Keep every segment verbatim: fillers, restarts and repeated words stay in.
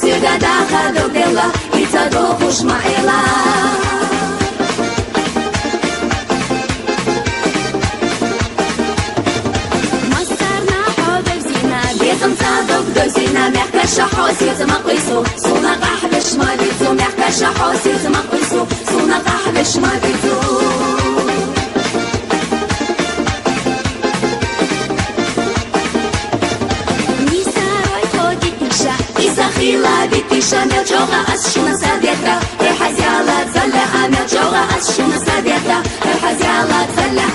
Сирдагадахъ дугдела, ица дугъушмаила. Масарна хьо бевзина, бетамца дугдузина, мягкаша хьо сирца макъуйсу, суна къахьбешма бицу, мягкаша хьо сирца макъуйсу, суна къахьбешма бицу. Нисарой ходитиша, исахила битиша, мелчога ас шуна садета, э хазяла цала, а мелчога ас шуна садета, э хазяла цала.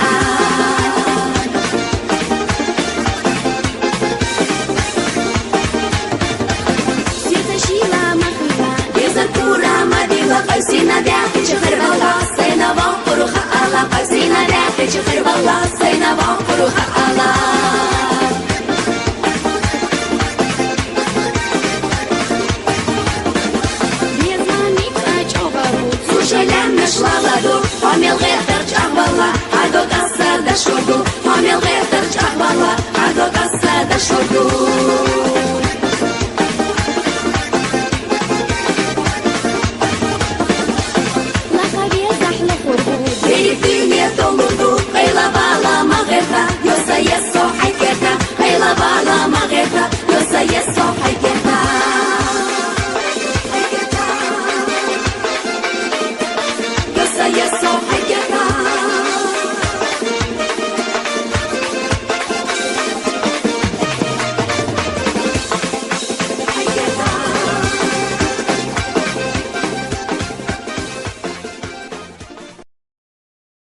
Сирта шила махила, беза кура мадила, къайсина дяхи чехербала, сайна ван куруха ала, къайсина дяхи чехербала, сайна ван куруха ала.